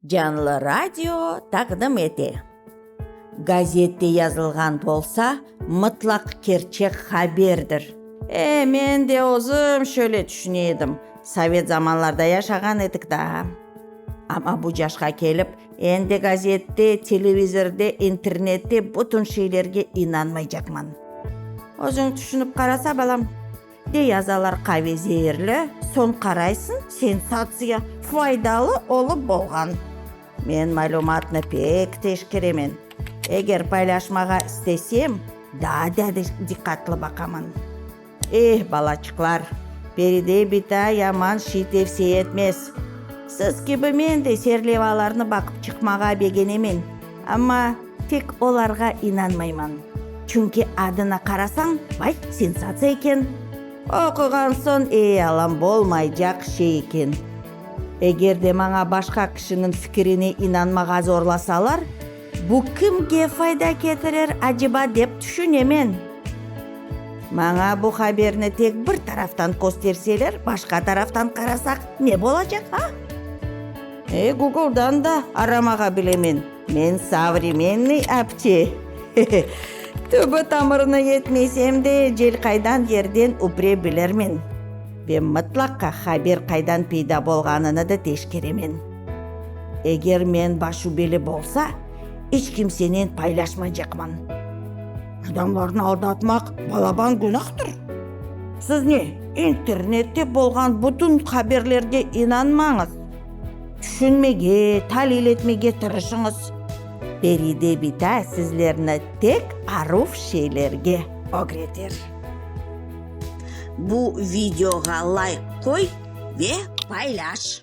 Canlı radio taqdim ete. Gazette yazılğan bolsa, mıtlaq kerçek haberdir. E, men de özüm şöyle tüşüne edim, sovet zamanlarda yaşağan edik daa. Amma bu yaşqa kelip, endi gazette, televizorde, internette bütün şeylerge inanmaycaqman. Özüñ tüşünip qarasa, balam. De yazalar qave zeerli, soñ qaraysıñ, sensatsiya, faydalı olıp bolğan. Men malümatnı pek teşkeremen. Eger paylaşmağa istesem, daa da diqqatlı baqaman. Eh, balaçıqlar, Peride bita yaman şiy tevsiye etmez. Siz kibi men de serlevalarnı baqıp çıqmağa begenemen, amma tek olarğa inanmayman. Çünki adına qarasañ, vay, sensatsiya eken. Oquğan soñ, ey, Allam, bolmaycaq şey eken. Eger de maña başqa kişiniñ fikirine inanmağa zorlasalar, bu kimge fayda ketirer, aceba, dep tüşünemen. Maña bu haberni tek bir taraftan kösterseler, başqa taraftan qarasaq, ne bolacaq, a? E, Googledan da aramağa bilemen, men sovremenniy apte. Tübü-tamırına yetmesem de, cel qaydan yerden üpre bilirmen. Ve mıtlaqa haber qaydan peyda bolğanını da teşkeremen. Eger men başübeli bolsa, iç kimsenen paylaşmaycaqman. Adamlarnı aldatmaq balaban günahtır. Siz ne, internette bolğan bütün haberlerge inanmañız. Tüşünmege, talil etmege tırışıñız. Peride bita sizlerni tek aruv şeylerge ögreter. Bu videoğa layk qoy ve paylaş!